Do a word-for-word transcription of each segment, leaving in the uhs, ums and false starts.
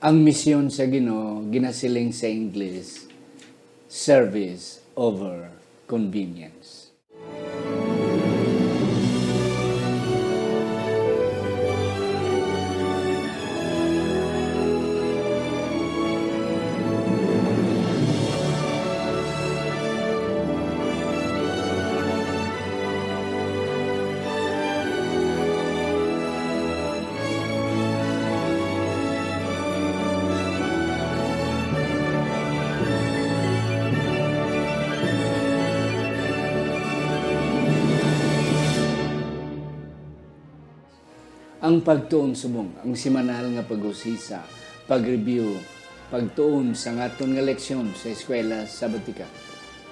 Ang misyon sa Ginoo ginasiling sa Ingles, service over convenience. Ang pagtuon subong, ang semanal nga pag-usisa, pag-review, pagtuon sang aton nga leksyon sa eskwela sabatika.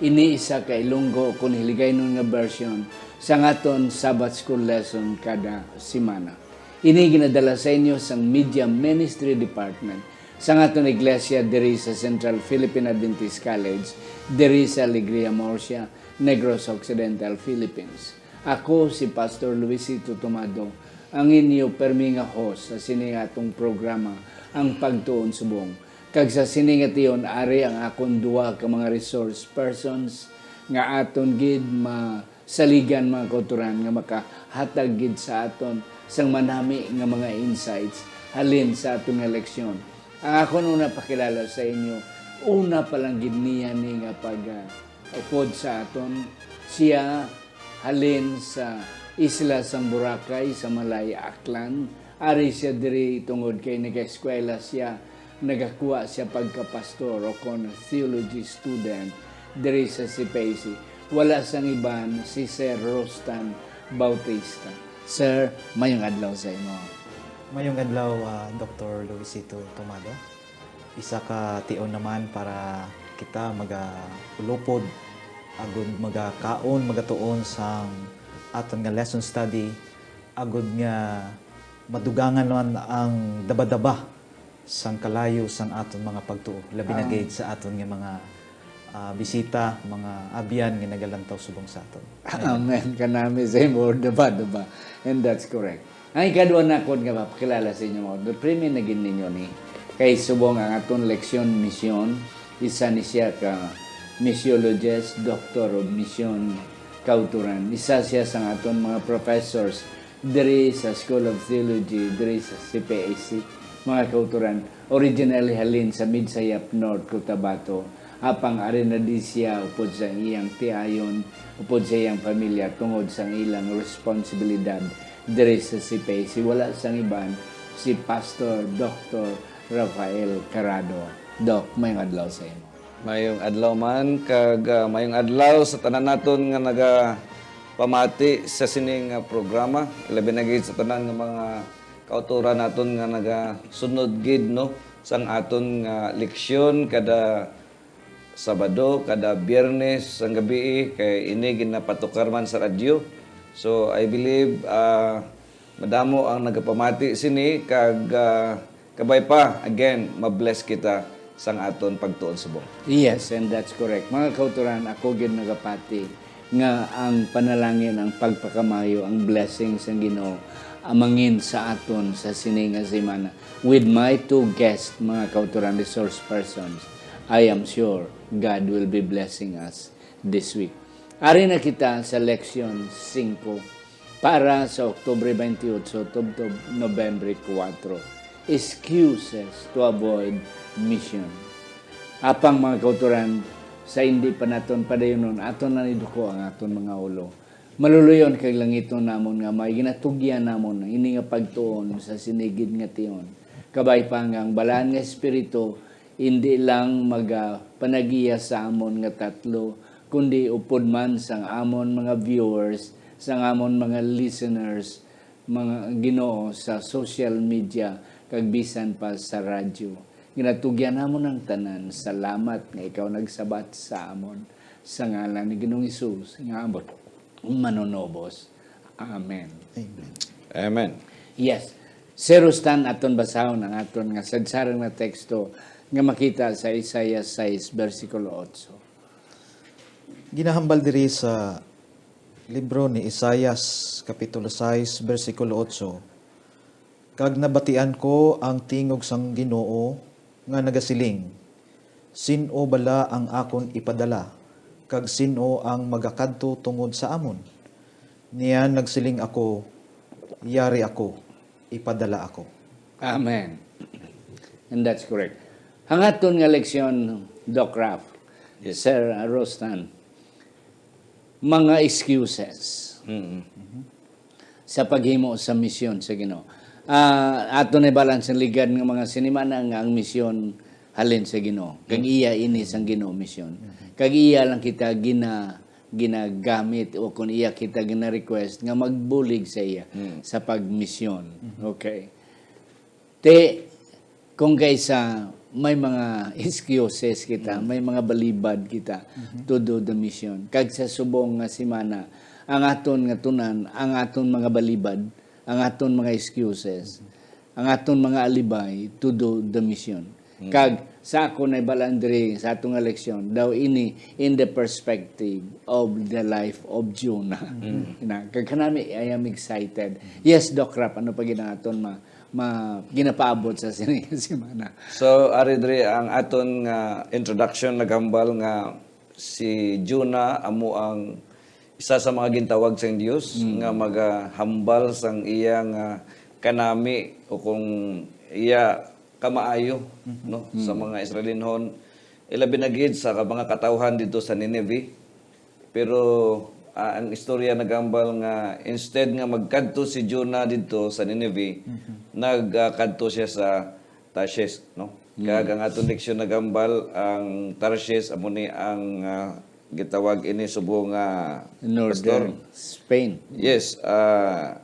Ini isa ka Ilonggo kon Hiligaynon nga version sang aton Sabbath School lesson kada semana. Ini ginadala sa inyo sang Media Ministry Department sang aton iglesia diri sa Central Philippine Adventist College, diri sa Alegria, Murcia, Negros Occidental, Philippines. Ako si Pastor Luisito Tomado, ang inyo permi nga host sa sini nga atong programa, Ang Pagtuon Subong. Kag sa sini nga tion, ari ang akon duha ka mga resource persons nga aton gid masaligan, mga kautoran, nga makahatag gid sa aton sang manami nga mga insights halin sa aton nga leksyon. Ang akon una pakilala sa inyo, una pa lang gid niya ni nga pag, ah, upod sa aton, siya halin sa isla sang Boracay, sa Malay, Aklan. Ari siya diri tungod kay nagaeskwela siya, nagakuha siya pagkapastor o kon theology student diri sa C P I C. Wala sang iban, si Sir Rostan Bautista. Sir, mayong adlaw sa imo. Mayong adlaw, ah, Doktor Luisito Tomado. Isa ka tion naman para kita magaulupod, agud magakaon, magatuon sang aton nga lesson study, agud nga madugangan naman ang dabadaba sang kalayo sang aton mga pagtuo, labi na Ah. gid sa aton nga mga, ah, bisita, mga abyan nga nagalantaw subong sa aton. Amen. Kanami sa imo, daba, daba. And that's correct. Ang ikadua nakon nga mapakilala sa inyo, mga auditor, permi na gid ninyo ni. Kay subong ang aton leksyon, misyon, isa ni siya ka missiologist, Doctor of Mission, kauturan. Isa siya sa aton mga professors diri sa School of Theology, diri sa C P I C, mga kauturan. Originally halin sa Midsayap, North Cotabato, apang ari na di siya upod sa iyang tiayon, upod sa iyang pamilya, tungod sa ilang responsibilidad diri sa C P I C. Wala sang iban, si Pastor Doctor Rafael Carado. Doc, mayong adlaw sa imo. Mayong adlaw man, kag, ah, mayong adlaw sa tanan naton nga nagapamati sa sining, ah, programa, labi na gid sa tanan nga mga kauturan naton nga nagasunod gid, no, sang aton nga leksyon kada Sabado, kada Biyernes sang gabii, kay ini ginapatukar man sa radyo. So, I believe, ah, madamo ang nagapamati sini, kag, ah, kabay pa, again, ma-bless kita sang aton pagtuon subong. Yes, and that's correct. Mga kauturan, ako gid nagapati nga ang panalangin, ang pagpakamaayo, ang blessing sang Ginoo amangin sa aton sa sini nga semana. With my two guests, mga kauturan, resource persons, I am sure God will be blessing us this week. Ari na kita sa leksyon singko para sa Oktubre twenty-eight tubtob Nobyembre kuwatro. Excuses to avoid mission. Apang, mga kauturan, sa indi pa naton padayunon, aton lang iduko ang aton mga ulo. Maluluyon kag langiton namon nga may ginatugyan namon ini nga pagtuon sa sini gid nga tion. Kabay pa nga ang Balaan nga Espiritu indi lang magapanagiya sa amon nga tatlo, kundi upod man sang amon mga viewers, sang amon mga listeners, mga Ginoo, sa social media, kag bisan pa sa radyo. Ginatugyan namon ang tanan. Salamat nga ikaw nagsabat sa amon. Sa ngalan ni Ginoong Hesus nga amon Manunubos. Amen. Amen. Amen. Yes. Sir Rustan, aton basahon ang aton nga sadsaran nga teksto nga makita sa Isaiah sais, bersikulo otso. Ginahambal diri sa libro ni Isaias, Kapitulo sais, bersikulo otso, Kag nabatian ko ang tingog sang Ginoo nga nagasiling, "Sin-o bala ang akon ipadala, kag sin-o ang magakadto tungod sa amon?" Niya nagsiling ako, "Yari ako, ipadala ako." Amen. And that's correct. Ang aton nga leksyon, Doc Ralph, Yes. Sir Rostan, mga excuses Mm. sa paghimo sa misyon sa Ginoo. Ah, ato na balan sa ligad nga mga sinimana nga ang misyon halin sa Ginoo. Kag Mm. iya ini sang Ginoo misyon. Mm. Kag iya lang kita gina-, ginagamit o kung iya kita gina-request nga magbulig sa iya Mm. sa pagmisyon. Mm. Okay. Ti, kung kaysa may mga excuses kita, Mm. may mga balibad kita Mhm. to do the mission. Kag sa subong nga semana, ang aton nga tunan, ang aton mga balibad, ang aton mga excuses, ang aton mga alibay to do the mission. Mm. Kag sa ako na ibalaan diri sa aton nga leksyon, daw ini in the perspective of the life of Jonah. Mm. Na, kag kanami, I am excited. Yes, Doc Rap, ano pa gid ang aton ma-, ma-, ginapaabot sa sini nga semana. So, ari diri ang aton nga introduction, naghambal nga si Jonah amo ang isa sa mga gintawag sang Dios Mm. nga magahambal sang iya nga kanami o kung iya kamaayo, Mhm. no, sa Mm. mga Israelinhon, ilabi na gid sa ka-, mga katawhan didto sa Nineveh. Pero, ah, ang istorya nagambal nga instead nga magkadto si Jonah didto sa Nineveh, Mhm. nagkadto siya sa Tarshish, no? Mm. Kag ang aton leksyon nagambal, ang Tarshish amo ni ang, ah, gitawag ini subong nga, Northern Pastor? Spain. Yes, ah,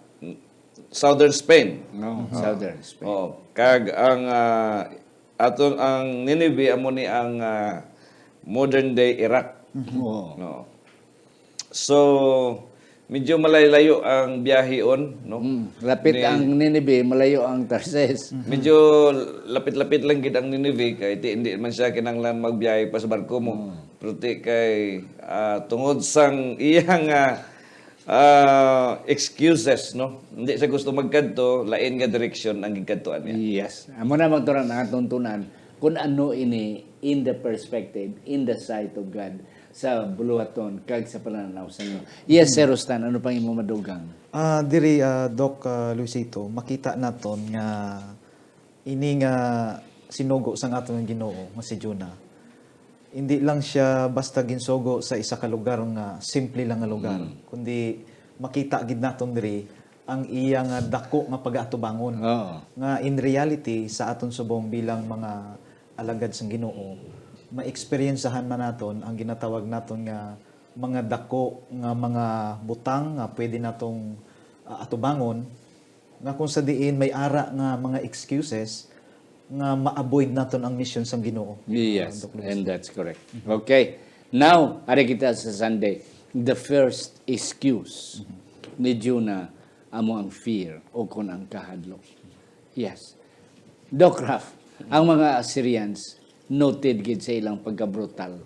Southern Spain. No, Oh. Southern Spain. Oh, kag ang, ah, aton ang Nineveh amo ni ang, ah, modern day Iraq. Mhm. Oh. No. So, medyo malayo-layo ang biyahion, no? Mm. Lapit Ni- ang Nineveh, malayo ang Tarsis. Mhm. Medyo lapit-lapit lang gid ang Nineveh, kay ti-, hindi man siya kinahanglan magbiyahe pa sa barko mo. Mm. Pero ti kay, ah, tungod sang iyang, ah, ah, excuses, no? Hindi siya gusto magkadto, lain nga direksyon ang gigkadtuan niya. Yes. Amo na magturan ang aton tunan kung ano ini in the perspective, in the sight of God, sa buluhaton kag sa pananaw sa inyo. Yes, Hmm. Sir Rustan, ano pang imo madugang? Ah, diri, ah, Doc, ah, Luisito, makita naton nga ini nga sinugo sang aton nga Ginoo nga si Jonah, hindi lang siya basta ginsugo sa isa ka lugar nga simple lang nga lugar, Mm. kundi makita gid naton diri ang iya nga dako nga pag-atubangon. Oo. Nga in reality, sa aton subong bilang mga alagad sang Ginoo, maeksperiyensahan man naton ang ginatawag naton nga mga dako nga mga butang nga pwede natong, ah, atubangon, nga kung sa diin may ara nga mga excuses nga ma-avoid naton ang misyon sang Ginoo. Yes, Ah, Doc Luis. and that's correct. Mhm. Okay. Now, ari kita sa Sunday. The first excuse Mhm. ni Jonah amo ang fear o kon ang kahadlok. Yes. Doc Raf, ang mga Assyrians, noted gid sa ilang pagka-brutal.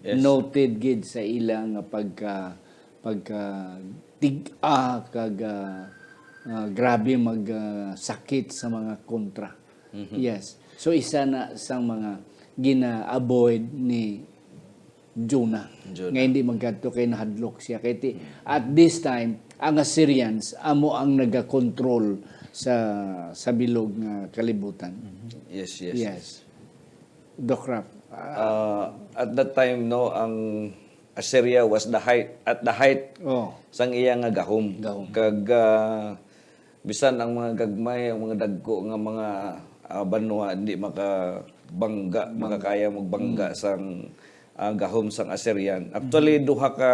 Yes. Noted gid sa ilang pagka, pagka tig-a, kag, ah, ah, grabe mag, ah, sakit sa mga kontra. Mhm. Yes. So, isa na sang mga gina-avoid ni Jonah, Jonah. Nga hindi magkadto kay nahadlok siya. Kay ti-, at this time, ang Assyrians amo ang nagakontrol sa, sa bilog nga kalibutan. Yes, yes, Yes. yes. Doc Rap, ah, Uh, at that time, no, ang Assyria was the height, at the height Oh. sang iya nga gahom. Gahom. Kag, ah, bisan ang mga gagmay, ang mga dagko nga mga, ah, banwa, hindi makabangga, Bangga. makakaya magbangga Mm. sang, ah, gahom sang Assyrian. Actually, Mm. duha ka,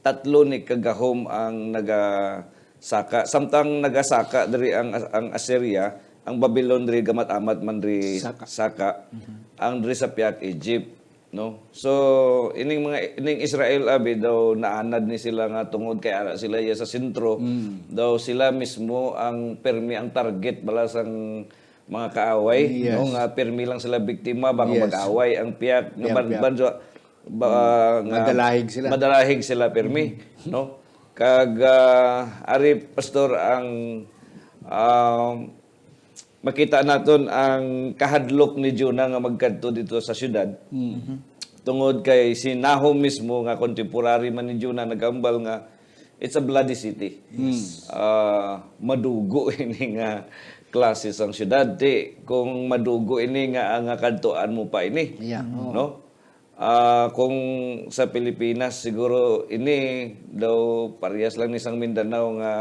tatlo ni kagahom ang nagasaka. Samtang nagasaka diri ang, ang Assyria, ang Babylon diri gamat-amat man diri Saka. saka. Mhm. Ang diri sa piak Egypt. No? So, ining mga, ining Israel, abi, daw naanad ni sila nga tungod kay ara sila iya sa sentro, Mm. daw sila mismo ang permi ang target bala sang mga kaaway, Yes. no? Nga permi lang sila biktima, baka Yes. mag-away ang piak, nga Piak, ban-, piak. banjo, ba, Mm. nga Madalahig sila. madalahig sila permi, Mm. no? Kag, ah, ari, Pastor, ang, Um, makita naton ang kahadlok ni Jonah nga magkadto dito sa syudad. Mm. Tungod kay si Nahum mismo, nga contemporary man ni Jonah, nagambal nga it's a bloody city. Yes. Ah, madugo ini nga klase sang syudad. Ti, kung madugo ini nga, nga kadtuan mo pa ini, Yeah. no? Ah, kung sa Pilipinas, siguro ini daw parehas lang ni sang Mindanao nga,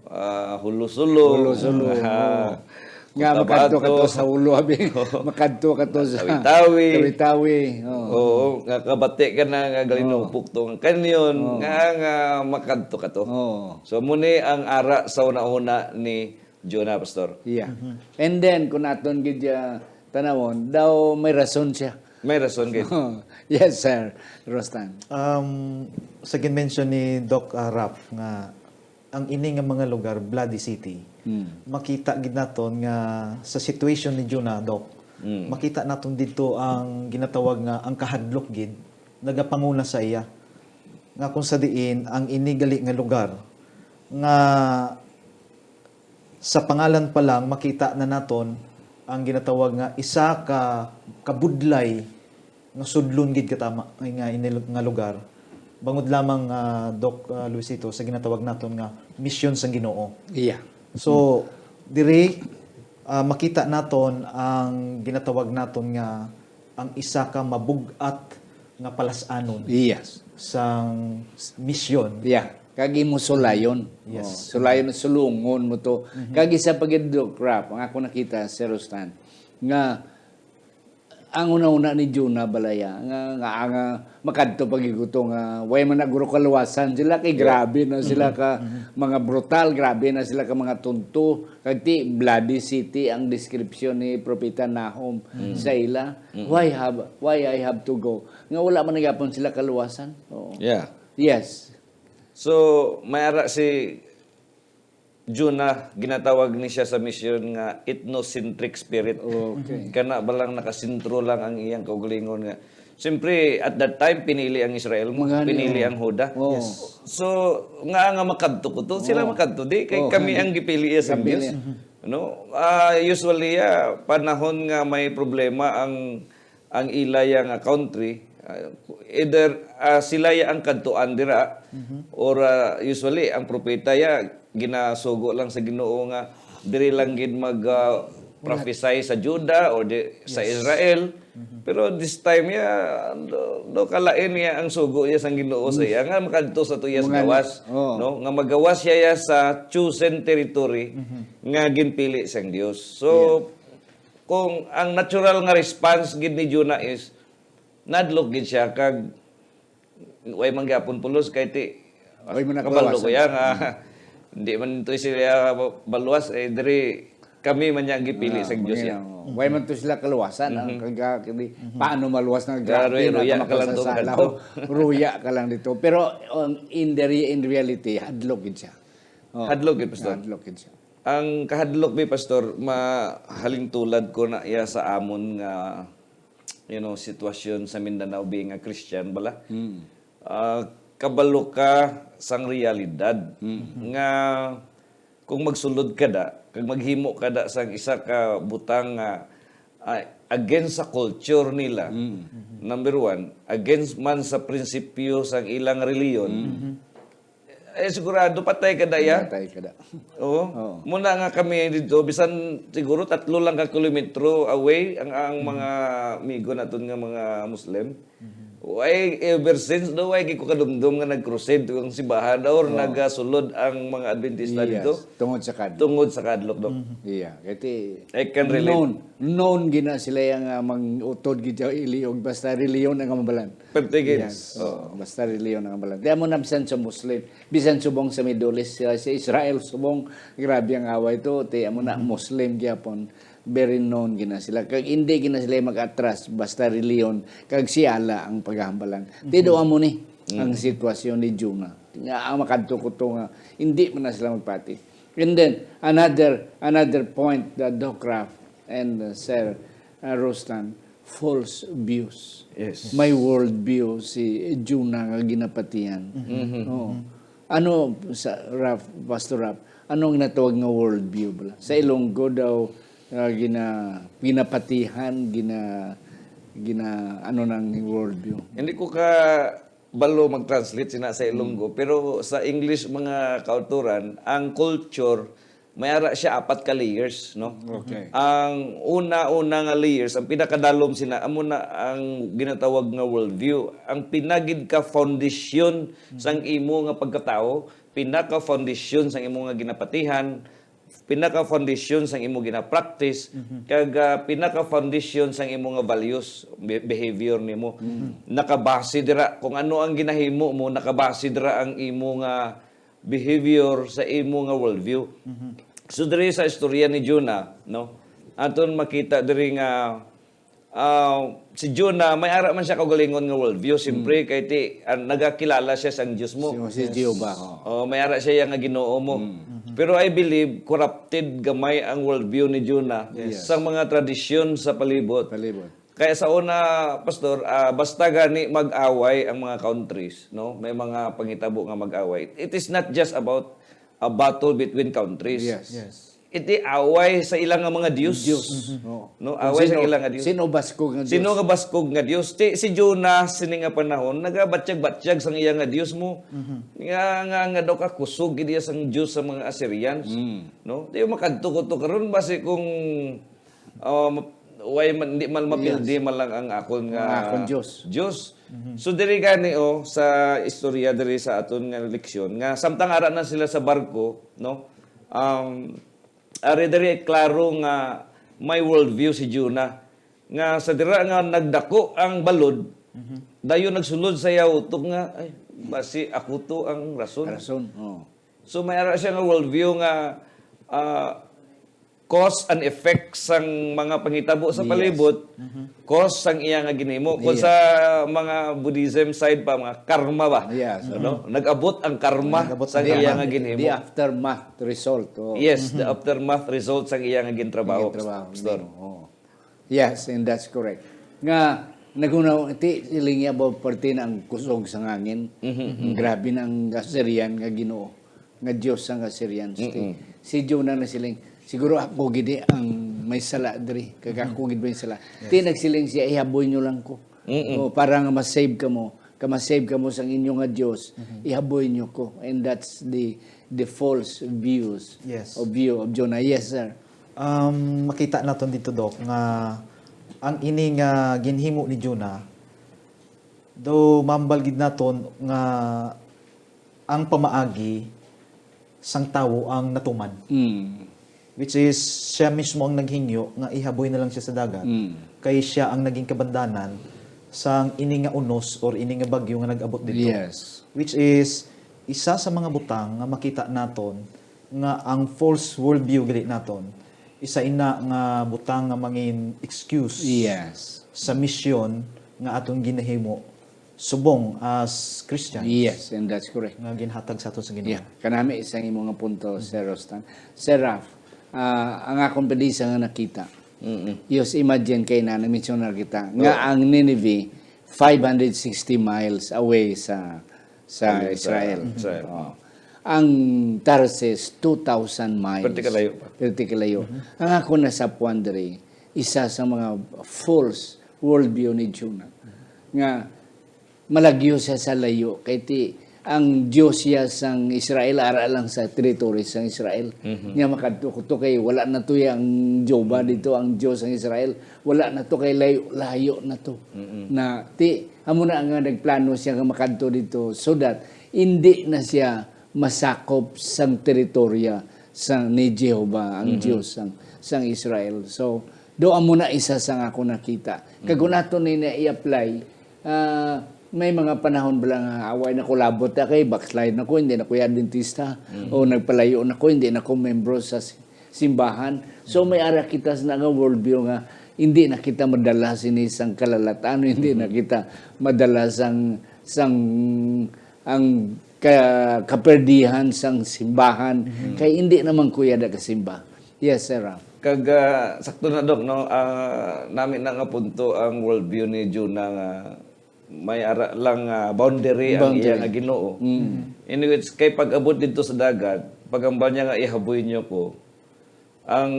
ah, hulo-sulo, Hulo-sulo, ah, oo. Nga makadto ka to Cotabato. Sa hulo, abi. Oo. Makadto ka to sa Tawi-tawi. Tawi-tawi, oo. Oo, nga kabati ka na nga galing Oh. upok to ang kanyon, Oh. nga, nga makadto ka to. Oh. So, muni ang ara sa una-una ni Jonah, Pastor. Yeah. Mhm. And then, kung naton gid, ah, tanawon, daw may rason siya. May rason gid. Yes, sir. Rostan. Um, sa gin-mention ni Doc, ah, Ralph nga ang ini nga mga lugar, bloody city, Hmm. makita gid naton nga sa situation ni Jonah, Doc, Hmm. makita naton didto ang ginatawag nga ang kahadlok gid nagapanguna sa iya. Nga kung sa diin ang ini gali nga lugar nga sa pangalan pa lang, makita na naton ang ginatawag nga isa ka kabudlay nga sudlon gid katama nga ini nga lugar. Bangod lamang, ah, Doc, ah, Luisito, sa ginatawag naton nga misyon sang Ginoo. Iya. So, diri, ah, makita naton ang ginatawag naton nga ang isa ka mabug-at nga palas-anon Yes. sang misyon. Yeah. Kag imo sulayon. Yes. Oh, sulayon, sulungon mo to. Mhm. Kag isa pa gid, Doc Ralph, ang ako nakita, Sir Rostan, nga ang una-una ni Jonah balaya, nga, nga, nga makadto pa gid ko to nga, way man na guro kaluwasan sila, kay Yeah. grabe na sila Mhm. ka Mhm. mga brutal, grabe na sila ka mga tunto. Kag ti, bloody city ang description ni Propeta Nahum Mm. sa ila. Mm. Why have, why I have to go? Nga wala man gyapon sila kaluwasan. Oo. Yeah. Yes. So, may ara si Jonah, ginatawag ni siya sa misyon nga ethnocentric spirit. Okay. Kana ba lang nakasentro lang ang iyang kaugalingon nga. Siyempre, at that time, pinili ang Israel, Mga pinili ano? ang Huda. Oh. Yes. So, nga nga makadto ko to, sila Oh. makadto, di kay Oh, kami kami. ang gipili sa Kami Dios. niya. No? Ah, usually, ah, panahon nga may problema ang, ang ila ya nga country, ah, either, ah, sila ya ang kadtuan dira, Mhm. or, ah, usually ang propeta ya ginasugo lang sa Ginoo nga diri lang gid mag, ah, prophesy sa Juda or di, sa Yes. Israel. Mhm. Pero this time, ya, do, do kalain niya ang sugo niya sang Ginoo sa Yes. iya, nga makadto sa tuyas Mga gawas, oh. no? Nga magawas siya, ya sa chosen territory Mhm. nga ginpili sang Dios. So, Yeah. kung ang natural nga response gid ni Jonah is, nadlok gid siya kag way man gyapon pulos kay ti, Way man kabalo nakabawasan. ko ya nga, di man to sila baluwas, eh, diri kami man niya ang gipili Ah, sa Dios mangina, ya. oh. Way man to sila kaluwasan, ang Mhm. kaga-, kini, Mhm. paano maluwas na Pero grabe na ruya ka lang to, kapasasalaw? Kadto. Ruya ka lang dito. Pero, um, in the re-, in reality, hadlok gid siya. Oh, Hadlok gid, Pastor. Hadlok gid siya. Ang kahadlok, bi, Pastor, mahalintulad ko na iya sa amon nga, you know, sitwasyon sa Mindanao, being a Christian, bala. Hmm. Ah, kabalo ka sang realidad Mhm. nga kung magsulod ka da, kag maghimo ka da sang isa ka butang nga, ah, against sa culture nila, Mm. number one, against man sa prinsipyo sang ilang reliyon, Mhm. eh, sigurado patay ka da, ya. Patay ka da. Oo. Oo. Muna nga kami dito, bisan siguro tatlo lang ka kilometro away ang, ang Mhm. mga amigo naton nga mga Muslim. Mhm. Why, ever since, no, why gid ko kadumdom nga nag-crusade ang simbahan or Oh. nagasulod ang mga Adventista Yes. dito? Tungod sa kadlok. Tungod sa kadlok, Dok. Mhm. Yeah. Kaya ti-, I can relate. Known. Known gina sila yang, ah, mang-utod gid sa iliog. Basta reliyon ang kamabalan. Perti gid. Yes. Oh. Basta reliyon ang kamabalan. Di amo na bisan sa Muslim. Bisan subong sa Middle East, sa, sa Israel, subong, grabe ang away to. Ti amo na, Mhm. Muslim gyapon. Very known gina sila. Kag hindi gina sila mag-atras, basta reliyon, kag siya la ang paghambalan. Mhm. Ti do amo ni ang Mhm. sitwasyon ni Jonah. Nga, ang makadto ko to nga, hindi man na sila magpati. And then, another, another point, the Doc Ralph and, uh, Sir, uh, Rostan, false views. Yes. May world view si Jonah nga ginapatihan. Mhm. Oo. Mhm. Ano, sa Raf, Pastor Raf, ano ang natawag nga worldview bala? Sa Ilonggo daw, ah, gina-, ginapatihan, gina-, gina-, ano nang worldview? Hindi ko ka balo mag-translate sina sa Ilonggo, pero sa English, mga kautoran, ang culture, may ara siya apat ka layers, no? Okay. Ang una-una nga layers, ang pinakadalom sina, amo na ang ginatawag nga worldview. Ang pinagid ka foundation sang imo nga pagkatawo, pinaka-foundation sang imo nga ginapatihan, pinaka-foundation sang imo gina-practice, kag, ah, pinaka-foundation sang imo nga values, be-, behavior nimo. Nakabase dira, kung ano ang ginahimo mo, nakabase dira ang imo nga behavior sa imo nga worldview. So, diri sa istorya ni Jonah, no, aton makita diri nga, ah, si Jonah, may ara man siya kaugalingon nga worldview. Siyempre, kay ti-, ah, nagakilala siya sang Dios mo. Si, si Jehovah, oh. Oh, may ara siya yang nga Ginoo mo. Pero I believe, corrupted gamay ang worldview ni Jonah Yes. sa mga tradisyon sa palibot. Palibot. Kaya sa una, Pastor, ah, basta gani mag-away ang mga countries, no? May mga panghitabo nga mag-away. It is not just about a battle between countries. Yes. Yes. Iti away sa ila nga mga dios. Dios. Mhm. Oo. No, Kung away sa sino, ila nga dios. Sino baskog nga Sino dios? nga baskog nga dios? Ti, si Jonah, sini nga panahon, nagabatyag-batyag sang iya nga dios mo. Mhm. Nga, nga, nga daw kakusog gid iya sang dios sa mga Assyrians. Mm. No? Di makadto ko to karon, basi kung, um, way man, di man mapildi Yes. man lang ang akon nga Ang akon Dios. Dios. Mhm. So, diri gani, oh, sa istorya diri sa aton nga leksyon, nga samtang ara na sila sa barko, no? Um, ari diri klaro nga may worldview si Jonah, nga sa dira nga nagdako ang balod, Mhm. dayon nagsulod sa iya utok nga, "Ay, basi ako to ang rason." Rason, oh. So, may ara siya nga worldview nga, ah, cause and effect sang mga panghitabo sa Yes. palibot, Mhm. cause sang iya nga ginhimo. Kung Yes. sa mga Buddhism side pa, mga karma ba? Yes. Ano? Nag-abot ang karma Nag-abot sang ang iya karma. nga ginhimo. The aftermath result, oh. Yes, the Mhm. aftermath result sang iya nga gintrabaho, Gintrabaho, Pastor. ginhimo, oh. Yes, and that's correct. Nga, nagunaw, ti, siling niya ba, parte na ang kusog sa hangin. Mhm, mhm. Grabe na ang Assyrian nga ginoo, nga Dios sang Assyrians. Ti, Mm-mm. si Jonah nasiling, "Siguro ako gid ang may sala diri, kag Mhm. ako gid may sala." Yes. Ti, nagsiling siya, "Ihaboy nyo lang ko." Mm-mm. O, para nga ma-save kamo, ka ma-save kamo sang inyo nga Dios, Mhm. ihaboy nyo ko. And that's the, the false views Yes. of view of Jonah. Yes, sir. Um, makita naton dito, Doc, nga ang ini nga ginhimo ni Jonah, do mambal gid naton nga ang pamaagi sang tawo ang natuman. Mm. Which is, siya mismo ang naghingyo nga ihaboy na lang siya sa dagat, Mm. kay siya ang naging kabandanan sang ini nga unos or ini nga bagyo nga nag-abot dito. Yes. Which is, isa sa mga butang nga makita naton nga ang false worldview gali naton, isa ina nga butang nga mangin excuse Yes. sa misyon nga aton ginahimo subong as Christians Yes, and that's correct. nga ginhatag sa aton sa Ginoo. Yeah, kanami isang imo nga punto, Mm. Sir Rostan. Sir Raf, ah, ang akong balisa nga nakita, Mm-mm. just imagine kay na, na-mention na kita, nga Oh. ang Nineveh, five hundred sixty miles away sa, sa Away sa Israel. Israel. Oh. Ang Tarsis, two thousand miles. Perti kalayo pa. Perti kalayo. Mhm. Ang ako nasapuan diri, isa sa mga false worldview ni Jonah. Nga, malagyo siya sa layo, kay ti, ang Dios siya sang Israel, ara lang sa territory sang Israel. Mhm. Niya makadto ko to kay wala na to yang Jehovah Mhm. dito, ang Dios sang Israel. Wala na to kay layo, layo na to. Mhm. Na, ti, amo na nga nagplano siya nga makadto dito so that hindi na siya masakop sang teritorya sang ni Jehovah, ang Mhm. Dios sang, sang Israel. So, do amo na isa sang ako nakita. Kag Mhm. kung ato ni na i-apply, ah, may mga panahon bala nga, "Away na ko labot na kay backslide na ko, hindi na ko Adventista." Mhm. O nagpalayo na ko, hindi na ko membro sa si-, simbahan. So, may ara kita sa nga worldview nga hindi na kita madala sini sang kalalatan, hindi na Mhm. kita madala sang, sang ang ka-, kaperdihan sang simbahan. Mhm. Kay hindi naman kuya da kasimba. Yes, sir. Kag, ah, sakto na, Doc, no? Ah, nami na nga punto ang worldview ni Jonah nga may ara lang, ah, boundary ang iya Boundary. nga Ginoo. Mm. In which, kay pag-abot didto sa dagat, paghambal niya nga, "Ihaboy niyo ko," ang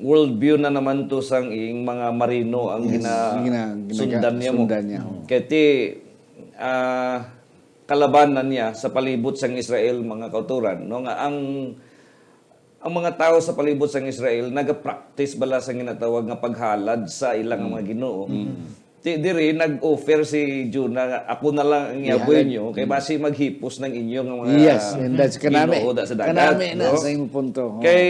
worldview na naman to sang iyang mga marino ang Yes. gina-, Gina-, ginaga-, sundan niya mo. sundan niya, oh. Kay ti, ah, kalabanan niya sa palibot sang Israel, mga kauturan, no, nga ang, ang mga tawo sa palibot sang Israel naga-practice bala sa ginatawag nga paghalad sa ilang Mm. mga ginoo. Mm. Ti, diri nag-offer si Jonah nga, "Ako na lang ang Ihalad. ihaboy niyo, kay Mm. basi maghipos ng inyo nga mga Yes, and that's kanami. ginoo da sa dagat," Kanami na no? sa imong punto. Oh. Kay,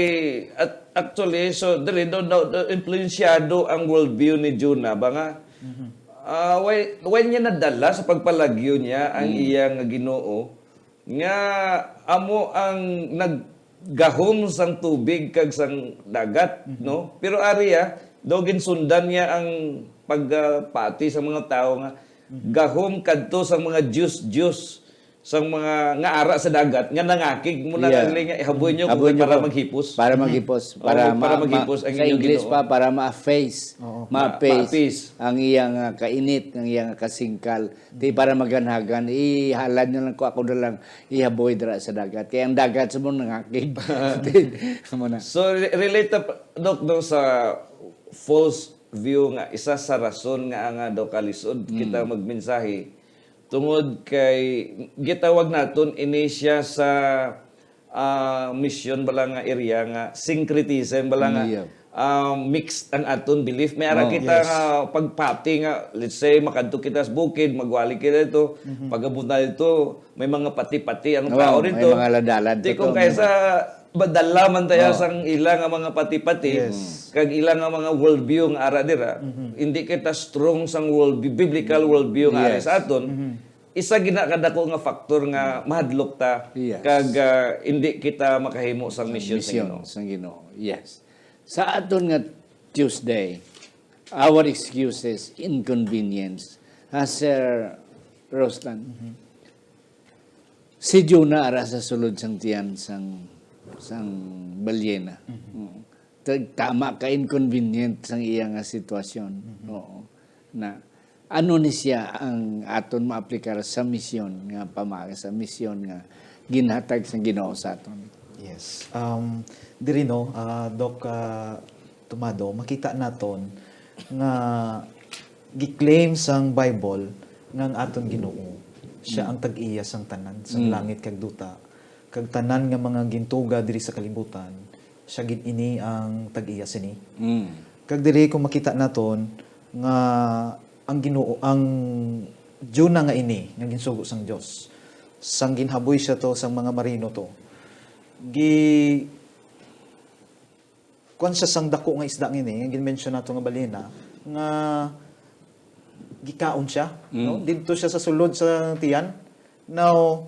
at, actually, so, diri, do, do, do, influensyado ang worldview ni Jonah ba nga, Mhm. ah, why, why niya nadala sa pagpalagyo niya ang Mm. iya nga Ginoo, nga amo ang naggahom sang tubig kag sang dagat, Mhm. no? Pero ari, ah, daw ginsundan niya ang pagpati sa mga tawo nga Mhm. gahom kadto sang mga diyos-diyos sang mga nga ara sa dagat nga nangakig mo na Yeah. nga, "Ihaboy niyo Haboy ko niyo para ko. maghipos." Para Mhm. maghipos, Oh, para para ma-, ma-, maghipos ang sa inyong English Ginoo. pa, para ma-appease. Oo. Ma-appease Ma-, ma-appease. ang iyang, ah, kainit, ang iyang kasingkal. Di para maganhagan, ihalad na lang ko, ako na lang ihaboy dira sa dagat. Kaya ang dagat sa mong nangakig. Di, amo na. So, re-, relate na pa, Doc, no, sa false view nga isa sa rason nga nga daw kalisod Mm. kita magmensahe. Tungod kay gitawag naton ini siya sa, ah, mission bala nga area nga syncretism bala nga, Yeah. ah, mixed ang aton belief. May ara Oh. kita Yes. nga pagpati nga, let's say, makadto kita sa bukid, magwali kita dito, Mhm. pag-abot na dito, may mga pati-pati ang Oh, tao may dito. mga ladalad Di dito, kung may kaysa madala man tayo Oh. sang ila nga mga pati-pati, Yes. kag ila nga mga worldview nga ara dira, Mhm. hindi kita strong sang worldview, biblical worldview nga ari Yes. sa aton, Mhm. isa gina kadako nga factor nga mahadlok ta Yes. kag, ah, hindi kita makahimo sang Sang mission sa mission Ginoo. sang Ginoo. Yes. Sa aton nga Tuesday, our excuses, inconvenience. Ha, Sir Rostan? Mhm. Si Jonah ara sa sulod sang tiyan sang, sang balyena. Mhm. Mm. Tag-, tama ka, inconvenient sang iya nga sitwasyon. Mhm. Oo. Na, ano ni siya ang aton maaplikar sa misyon nga pamaagi sa misyon nga ginhatag sang Ginoo sa aton? Yes. Um, diri, no, ah, Doc, ah, Tomado, makita naton nga gi-claim sang Bible nga ang aton Ginoo, siya Mm. ang tag-iya sang tanan, sang Mm. langit kag duta, kag tanan nga mga gintuga diri sa kalibutan, siya gid ini ang tag-iya sini. Mm. Kag diri kung makita naton nga ang Ginoo, ang Jonah nga ini nga ginsugo sang Dios, sang ginhaboy siya to sang mga marino to, gi-, kuwan siya sang dako nga isda nga ini, nga gin-mention nato nga balena, nga gikaon siya, no? Mm. Didto siya sa sulod sa tiyan. Now,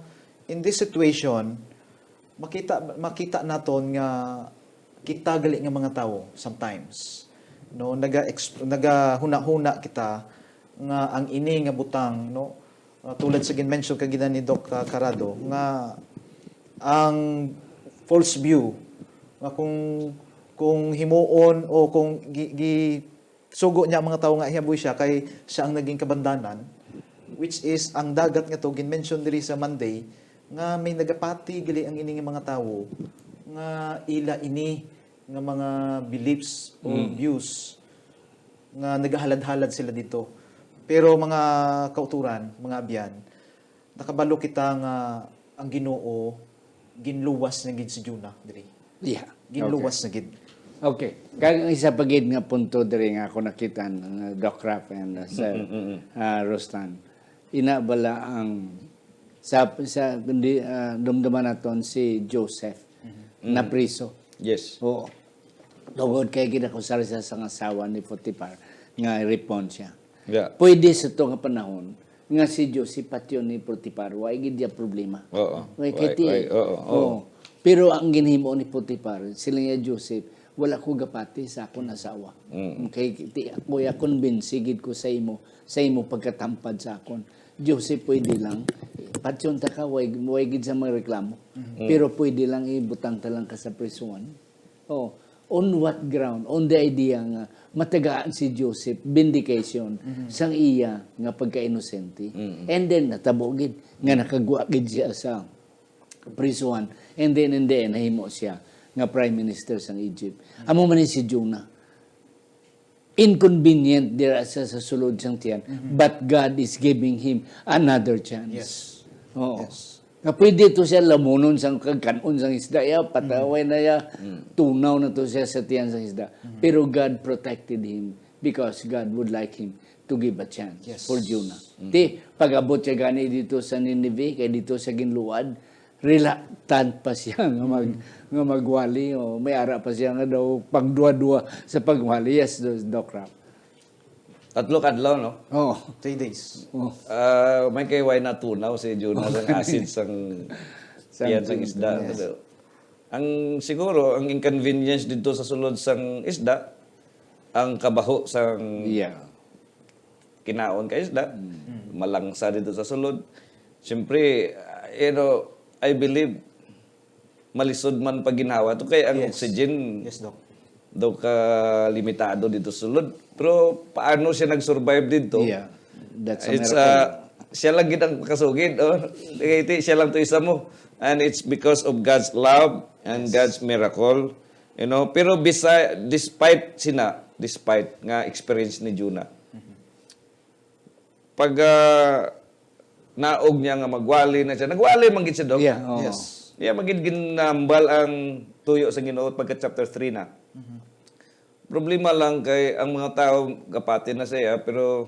in this situation, makita, makita naton nga kita gali nga mga tawo sometimes, no, naga-exp-, nagahuna-huna kita nga ang ini nga butang, no, ah, tulad sa gin-mention kagina ni Doc, ah, Carado, nga ang false view nga kung, kung himuon o kung gi-, gi-, sugo niya ang mga tawo nga ihaboy siya kay siya ang naging kabandanan, which is ang dagat nga to gin-mention diri sa Monday, nga may nagapati gali ang ini nga mga tawo nga ila ini nga mga beliefs o Mm. views nga nagahalad-halad sila dito. Pero mga kauturan, mga abyan, nakabalo kita nga ang Ginoo ginluwas na gid si Jonah diri. Yeah. Ginluwas Okay. na gid. Okay. Kag ang isa pa gid nga punto diri nga ako nakita, uh, Doc Raf and, uh, Sir, Mm, mm, mm. uh, Rostan, ina bala ang sa, sa, kundi, uh, dumduman naton si Joseph Mhm. na Mm. priso. Yes. Oo. Tungod kay ginakusar siya sa asawa ni Potiphar nga ripon siya. Yeah. Pwede sa to nga panahon nga si Joseph patyon ni Potiphar, wa gid niya problema. Oo. Wa Wa-, kay ti-, wa-, oo, oo. oo. Pero ang ginhimo ni Potiphar, sila niya Joseph, "Wala ko gapati sa akon asawa. Mm. Kay ti-, kuya, kumbinsi gid ko sa imo, sa imo pagkatampad sa akon." Joseph, pwede lang. Patyon ta ka, way, way gid sa mga reklamo. Mm. Pero pwede lang ibutang ta lang ka sa prisuhan. Oh, On what ground? On the idea nga matagaan si Joseph vindication Mhm. sang iya nga pagka-inosente. Mm. And then, natabo gid nga nakagwa gid siya sa prisuhan. And then, and then, nahimo siya nga prime minister sang Egypt. Amo man ni si Jonah. Inconvenient dira sa, sa sulod sang tiyan, Mhm. but God is giving him another chance. Yes. Oo. Yes. Nga pwede to siya lamunon sang kagkan-on sang isda, ya, pataway na ya, Mm. tunaw na to siya sa tiyan sang isda. Mhm. Pero God protected him because God would like him to give a chance Yes. for Jonah. Mm. Ti, pag-abot siya gani dito sa Nineveh, kay dito sa ginluwad, reluctant pa siya nga mag-, Mm. nga magwali, o may ara pa siya nga daw pagduwa-duwa sa pagwali. Yes, Doc Rap. Tatlo ka adlaw, no? Oo. Three days. Oo. Ah, may kay way natunaw si Jonah sang acid sang Sang tiyan sang isda. Yes. Ang siguro, ang inconvenience dito sa sulod sang isda, ang kabaho sang Yeah. kinaon ka isda, Mm. malangsa dito sa sulod. Siyempre, ah, you know, I believe, malisod man pag ginhawa to kay ang Yes. oxygen Yes, Doc. daw ka limitado dito sa sulod. Pero paano siya nag-survive dito? Yeah. That's a It's, miracle. uh, siya lang gid ang makasugid, oh. Kay ti-, siya lang to isa mo. And it's because of God's love and Yes. God's miracle. You know, pero bisa-, despite sina, despite nga experience ni Jonah, Mhm. pag, ah, naog niya nga magwali na siya, nagwali man gid siya, Doc. Yeah, oo. Yes. Iya man gid ginhambal ang tuyo sa Ginoo pagka chapter three na. Mhm. Problema lang kay ang mga tao gapati na siya, pero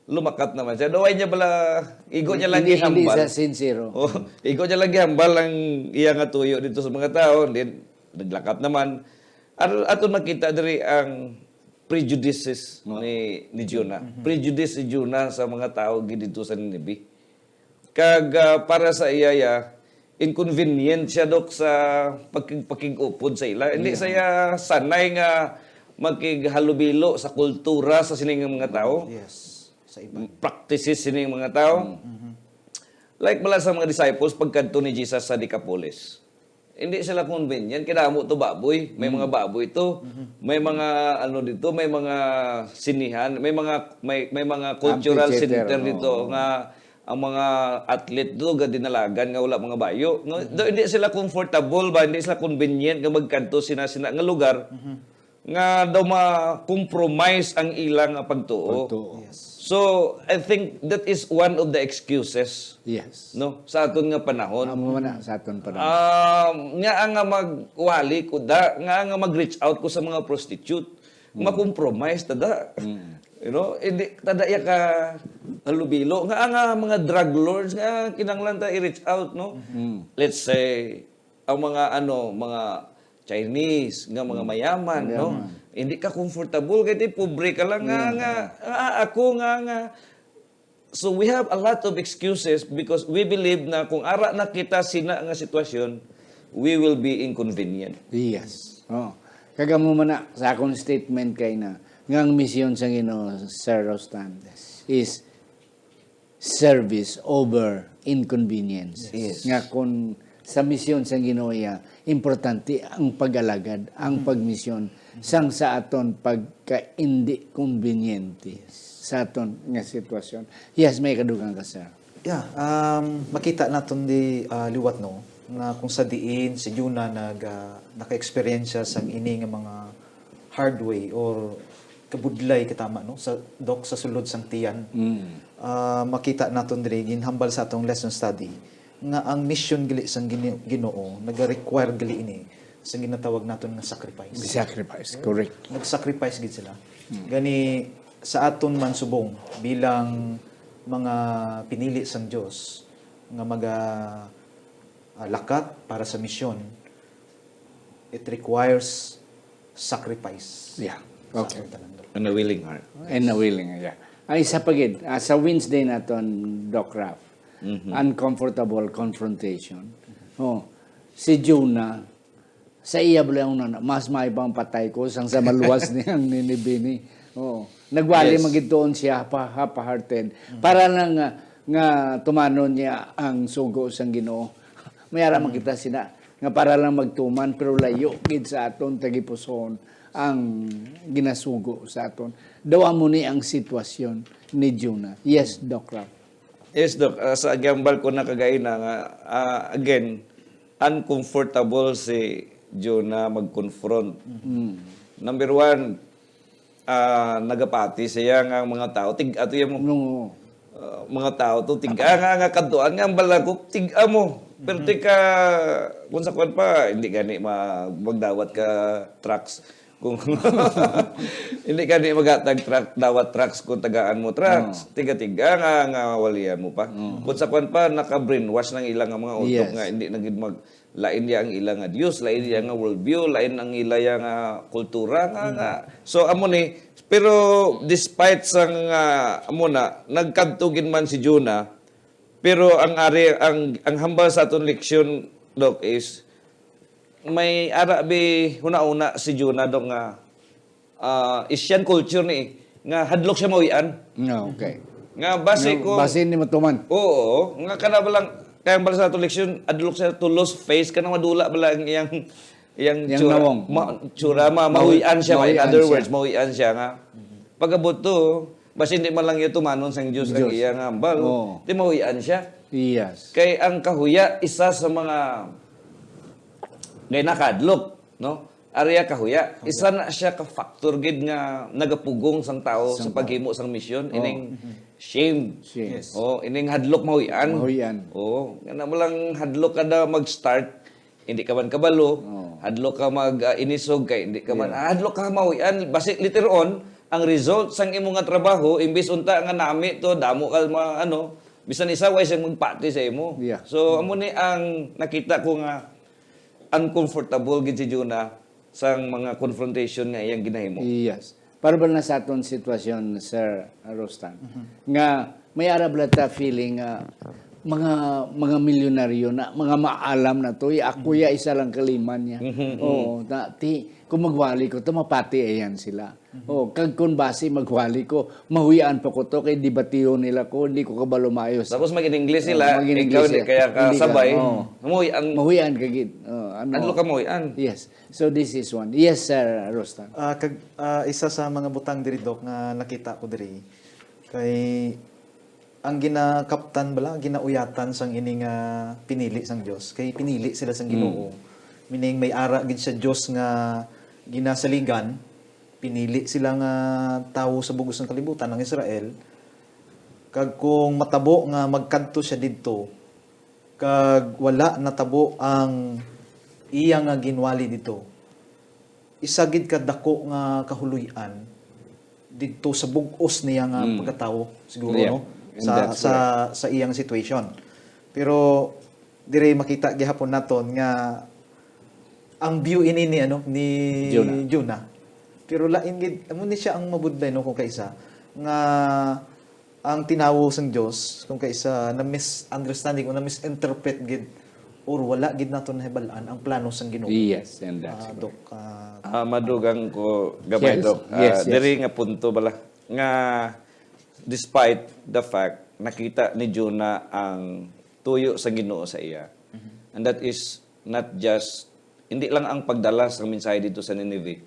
lumakat naman siya. Daw ay niya bala, igo niya lang Hindi, hindi gihambal. Sa sincero. Oh, igo niya lang gihambal ang iya nga tuyo dito sa mga tao, then naglakat naman. Ato, ato nakita diri ang prejudices Oo. ni, ni Jonah. Mhm. Prejudice ni Jonah sa mga tao gid dito sa Nineveh. Kag, ah, para sa iya, ya, inconvenient siya, Dok, sa pakig-, pakig-upod sa ila. Hindi Yeah. siya sanay nga makighalubilo sa kultura sa sini nga mga tao. Yes, sa iban. Practices sini nga mga tao. Mm. Mhm. Like bala sa mga disciples pagkadto ni Jesus sa Decapolis. Hindi sila convenient. Kinamo to baboy. May Mm. mga baboy to. Mhm. May mga ano dito, may mga sinihan, may mga, may, may mga cultural Amphitheater, center dito oo. nga ang mga athlete do gadinalagan nga wala mga bayo. No? Mhm. Do, hindi sila comfortable ba, hindi sila convenient nga magkadto sina-sina nga lugar Mhm. nga daw ma-compromise ang ila nga pagtuo. Pagtuo. Yes. So, I think that is one of the excuses, Yes. no, sa aton nga panahon. Amo man na, sa aton panahon. Um, nga nga magwali ko da, nga nga mag-reach out ko sa mga prostitute, Mm. ma-compromise ta da. Mm. You know, hindi ta da iya ka halubilo. Nga nga mga drug lords nga kinahanglan ta i-reach out, no? Mm. Let's say, ang mga, ano, mga Chinese, nga mga Mm. mayaman, no? Mayaman. Hindi ka comfortable, kay di pobre ka lang, nga, Mm. nga, ah, ako, nga, nga. So, we have a lot of excuses because we believe na kung ara na kita sina nga sitwasyon, we will be inconvenient. Yes. Oh. Kag amo man na, sa akong statement kay na, nga ang misyon sa Ginoo, Sir Rostan, Yes. is service over inconvenience. Yes. Nga kung sa misyon sang Ginoo iya, importante ang pag-alagad, ang Mhm. pagmisyon, Mhm. sang sa aton pagkaindi kombinyente Yes. sa aton nga sitwasyon. Yes, may kadugang ka, sir. Yeah, um, makita naton di, ah, liwat, no, nga kung sa diin si Jonah nag, ah, naka-eksperyensya sang ini nga mga hard way or kabudlay, katama, no, sa, Dok, sa sulod sang tiyan. Mm. Ah, makita naton diri, ginhambal sa atong lesson study, nga ang mission gali sang Gini-, Ginoo naga-require gali ini sa ginatawag naton nga sacrifice. Sacrifice, correct. Nag-sacrifice gid sila. Mm. Gani, sa aton man subong bilang mga pinili sang Dios nga maga, ah, lakat para sa misyon, it requires sacrifice Yeah. sa Okay. aton tanan, Dok. And a willing heart. And a willing, yeah. Ay, isa pa gid, ah, sa Wednesday naton, Doc Raf, Mhm. uncomfortable confrontation. Oh, si Jonah, sa iya bala yung nana, "Mas may pang patay ko sang sa maluwas niyang ninibini." Oh, nagwali Yes. magituon siya, hapa-, half-hearted. Mhm. Para lang nga, nga tumanon niya ang sugo sang Ginoo. May ara Mhm. makita sina, nga para lang magtuman, pero layo gid sa aton tagipusoon ang ginasugo sa aton. Daw amo ni ang sitwasyon ni Jonah. Yes, Doc Ralph. Yes, Doc. Ah, sa gambal ko na kagaina nga, ah, again, uncomfortable si Jonah mag-confront. Mm. Number one, ah, nagapati siya nga ang mga tao, tig-a to yan mo. No. Ah, mga tao to, tig-a nga, nga kadtuan nga ang balagop, tig-a mo. Pero tika, kung sa kwan pa, hindi gani ma magdawat ka trucks. Kung hindi gani maghatag truck, dawat trucks kung tagaan mo trucks. Tiga-tiga nga, nga walian mo pa. Kung sa kwan pa, naka-brainwash ng ilang mga utok Yes. Nga hindi na gid mag lain niya ang ila nga Dios, lain niya nga worldview, lain ang ila ya nga kultura nga, nga. So amo ni, pero despite sang ah, amo na, nagkadto gid man si Jonah, pero ang ari ang ang hambal sa aton leksyon, Doc, is may ara bi huna-huna si Jonah, Doc, nga ah, Asian culture ni nga hadlok siya mawian. No, okay. Nga basi Nga ko basi ni matuman. Oo, nga kana ba lang kaya bala sa atong leksyon, adlok siya to lose face, kana madula bala ang iyang iyang Yang tsura, nawong. ma, tsura ma, mahuyan siya. In Mahuyan other siya. Words, mahuyan siya nga pagabot to, basi hindi man lang iya tumanon sang Diyos ang Diyos. Iya nga hambal. Oo. Di mahuyan siya. Yes. Kay ang kahuya isa sa mga kay nakadlok, no? Area kahuya, isa na siya ka factor gid nga nagapugong sang tao sa Sang paghimo sang misyon, Oo. ining shame. Shame. Yes. Oh, ining hadlok mahuyan. Mahuyan. Oh, nga na mo lang hadlok ka na mag-start, hindi ka man kabalo. Oo. Hadlok ka mag ah, inisog kay hindi ka man Yeah. ah, hadlok ka mahuyan. Basi later on, ang result sang imo nga trabaho, imbis unta nga nami to, damo ka mga ano, bisan isa way siyang magpati sa imo. Yeah. So amo ni ang nakita ko nga uncomfortable gid si Jonah sang mga confrontation nga iyang ginahimo. Yes. Para ba na sa aton sitwasyon, Sir Rostan, nga may arab la ta feeling nga mga mga milyonaryo na, mga maalam na to, ya ako ya isa lang kaliman niya. Oo, ta, ti, kung magwali ko to, mapati ayan sila. Oh, kag kung basi magwali ko, mahuyan pa ko to kay debatihon nila ko, hindi ko kabalo maayo. Tapos mag-English sila, Oh, mag-English ikaw di sila. Kaya Hindi ka, kasabay, oh. Mahuyan. Mahuyan ka gid. Oh, ano? Hadlok ka mahuyan. Yes. So this is one. Yes, Sir Rostan. Ah, kag ah, isa sa mga butang diri, Doc, nga nakita ko diri kay ang ginakaptan bala, ginauyatan sang ini nga pinili sang Dios, kay pinili sila sang Ginoo. Meaning may ara gid sa Dios nga ginasaligan, pinili sila nga tawo sa bug-os nga kalibutan, ang Israel. Kag kung matabo nga magkadto siya didto, kag wala natabo ang iya nga ginwali didto, isa gid ka dako nga kahuloy-an didto sa bug-os niya nga Mm. pagkatawo siguro, Yeah. no, And sa that's sa sa iyang situation. Pero dire makita gihapon naton nga ang view ini ni ano ni Jonah. Jonah. Pero lain gid amo ni siya ang mabudlay, no, kung kaisa nga ang tinawo sang Dios kung kaisa na misunderstanding o na misinterpret gid or wala gid nato nahibal-an ang plano sang Ginoo. Yes, and that's Ah, correct. Dok, ah, Ah, madugang ko gamay, Yes, Dok. Ah, yes, yes. Diri nga punto bala nga despite the fact nakita ni Jonah ang tuyo sa Ginoo sa iya. And that is not just hindi lang ang pagdala sa mensahe dito sa Nineveh,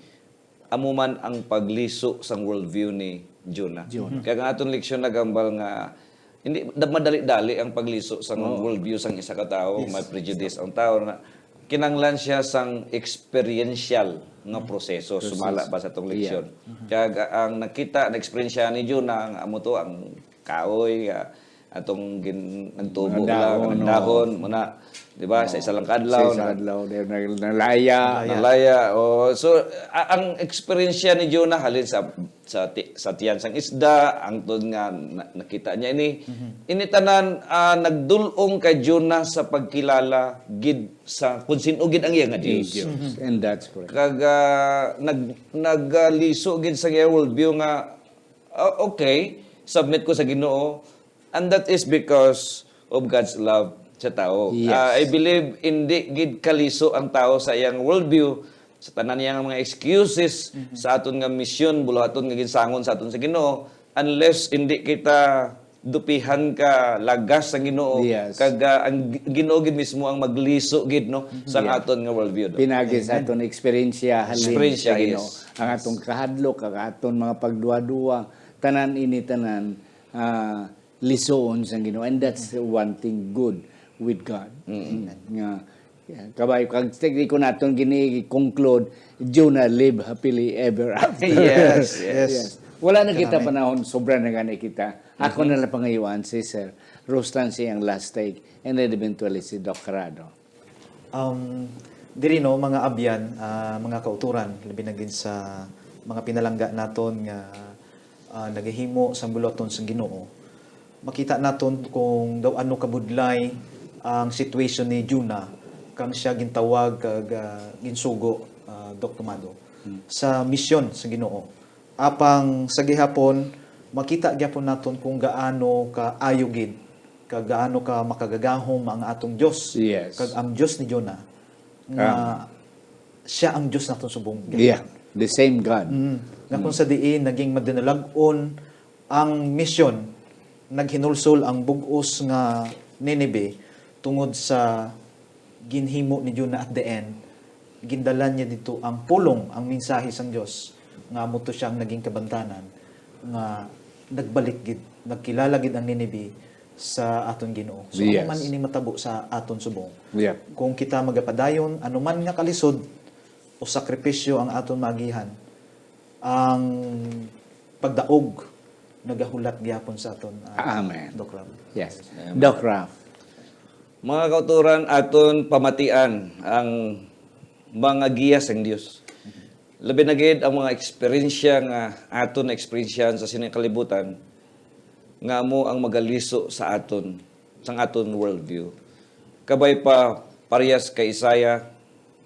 amo man ang pagliso sang worldview ni Jonah. Jonah. Kaya nga aton leksyon nagambal nga hindi da- madali-dali ang pagliso sang Oo. worldview sang isa ka tawo, Yes. may prejudice ang tawo na kinanglan siya sang experiential nga proseso, Proseso. Sumala ba sa atong Yeah. leksyon. Kaya ga- ang nakita, na-eksperyensya ni Jonah, ang amo to, ang kahoy, ah, atong gin, nagtubo Mga lang, dahon, nagdahon, oo. muna. Di ba? Sa isa lang kadlaw, Sa isa na, kadlaw, na- na- nalaya. Nalaya. nalaya. Oh, so, a- ang experience siya ni Jonah, halin sa sa ti- sa tiyan sang isda, angtod nga na- nakita niya ini. Ini tanan ah, nagdul-ong kay Jonah sa pagkilala gid sa kung sin-o gid ang iya nga Dios. Yes, and that's correct. Kag ah, nag nagliso gid sa iya worldview nga ah, okay, submit ko sa Ginoo, and that is because of God's love sa tao. Yes. Ah, I believe hindi gid kaliso ang tao sa iyang worldview, sa tanan niya nga mga excuses sa aton nga misyon, buluhaton nga ginsangon sa aton sa Ginoo, unless hindi kita dupihan ka lagas sang Ginoo, Yes. kag, ah, ang Gi-, Ginoo gid mismo ang magliso gid, no, sa Yeah. aton nga worldview, no? Pinagi sa Amen. aton eksperyensya, halin Eksperyensya, sa Ginoo. yes. Ang atong kahadlok, ang aton mga pagduwa-duwa, tanan ini tanan, ah, lisuon sang Ginoo. And that's one thing good with God. Mm. Nga, yeah, kabay, kag tigdi ko naton gini conclude, Jonah live happily ever after. Yes, yes. Yes. Wala na kita Kanami. panahon, sobra na gani kita. Ako Mhm. na lang pangayuan si Sir Rostan siyang last take, and then eventually si Doc Rado. Um, diri, no, mga abyan, ah, mga kauturan, labi na gid sa mga pinalangga naton nga, ah, nagahimo sang buluhaton sang Ginoo. Makita naton kung daw ano kabudlay ang situation ni Jonah kang siya gintawag kag, ah, ginsugo, ah, Doc Tomado, Hmm. sa misyon sa Ginoo. Apang sa gihapon, makita gyapon naton kung gaano ka ayo gid, kag gaano ka makagagahom ang atong Dios, Yes. kag ang Dios ni Jonah, nga Amen. siya ang Dios naton subong. Yeah, the same God. Mm. Nga kung Mm. sa diin naging madinalag-on ang misyon, naghinulsol ang bug-os nga Ninive tungod sa ginhimo ni Jonah at the end, gindala niya didto ang pulong, ang mensahe sang Dios, nga amo to siya ang naging kabantanan, nga nagbalik gid, nagkilala gid ang Ninive sa aton Ginoo. So, Yes. ano man ini matabo sa aton subong. Yeah. Kung kita magapadayon, ano man nga kalisod o sakripisyo ang aton maagihan, ang pagdaog nagahulat gyapon sa aton, ah, Amen. Doc Rab. Yes. Amen. Doc Rab. Mga kauturan, aton pamatian ang mga giya sang Dios. Labi na gid ang mga eksperyensya nga aton na-eksperyensyahan sa sining kalibutan, nga amo ang magaliso sa aton, sang aton worldview. Kabay pa, parehas kay Isaiah,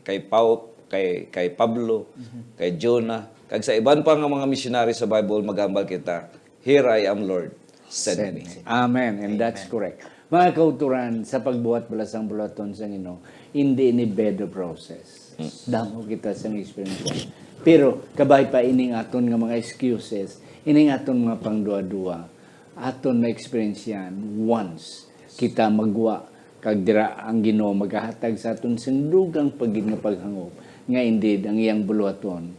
kay Pau-, kay, kay Pablo, Mhm. kay Jonah, kag sa iban pa nga mga missionary sa Bible, maghambal kita, "Here I am, Lord, send Send me." me. Amen. And that's Amen. correct. Mga kauturan, sa pagbuhat bala sang buluhaton sang Ginoo, hindi ini bed of roses. Mm. Damo kita sang experience. Pero kabay pa ining aton nga mga excuses, ining aton mga pangduwa-duwa, aton ma-experience yan once kita magwa, kag dira ang Ginoo magahatag sa aton sing dugang pa gid nga paghangop nga indeed ang iyang buluhaton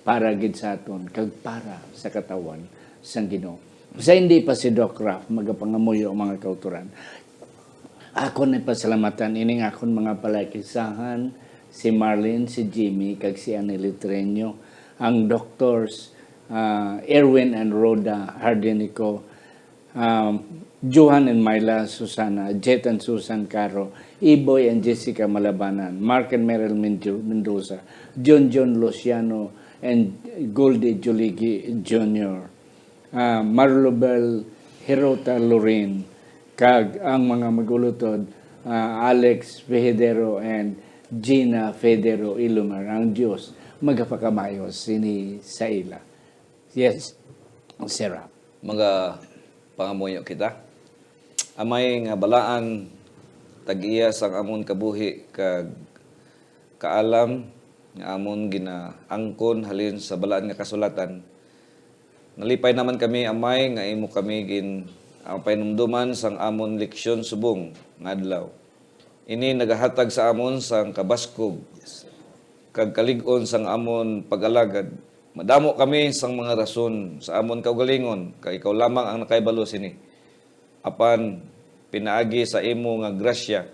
para gid sa aton kag para sa katawhan sang Ginoo. Sa hindi pa si Doc Ralph magapangamuyo, mga kauturan, ako na pasalamatan ining akon mga palakisahan, si Marlene, si Jimmy, kag si Annie Litreño, ang doctors, ah, Erwin and Rhoda Hardinico, um, Johan and Myla Susana, Jet and Susan Caro, Iboy and Jessica Malabanan, Mark and Meryl Mendu-, Mendoza, John John Luciano and Goldie Juligi Junior, ah, Marlobel Hirota Lorin, kag ang mga mag-ulutod, ah, Alex Federo and Gina Federo Ilumar. Ang Dios magapakamayo sini sa ila. Yes, Sarah. Magapangamuyo kita. Amay nga balaan, tag-iya sang amon kabuhi kag kaalam nga amon ginaangkon halin sa balaan nga kasulatan. Nalipay naman kami, Amay, nga imo kami gin-, ah, pahinumduman sang amon leksyon subong nga adlaw. Ini nagahatag sa amon sang kabaskog kag kalig-on sang amon pag-alagad. Madamo kami sang mga rason sa amon kaugalingon, kag ikaw lamang ang nakahibalo sini. Apan pinaagi sa imo nga grasya,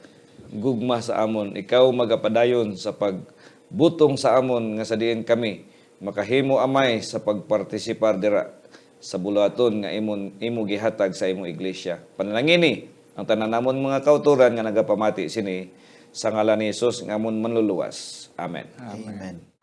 gugma sa amon, ikaw magapadayon sa pagbutong sa amon, nga sa diin kami makahimo, Amay, sa pagpartisipar dira sa buluhaton nga imo, imo gihatag sa imo iglesia. Panalangini ang tanan namon mga kauturan nga nagapamati sini sa ngalan ni Jesus nga amon Manluluwas. Amen. Amen. Amen.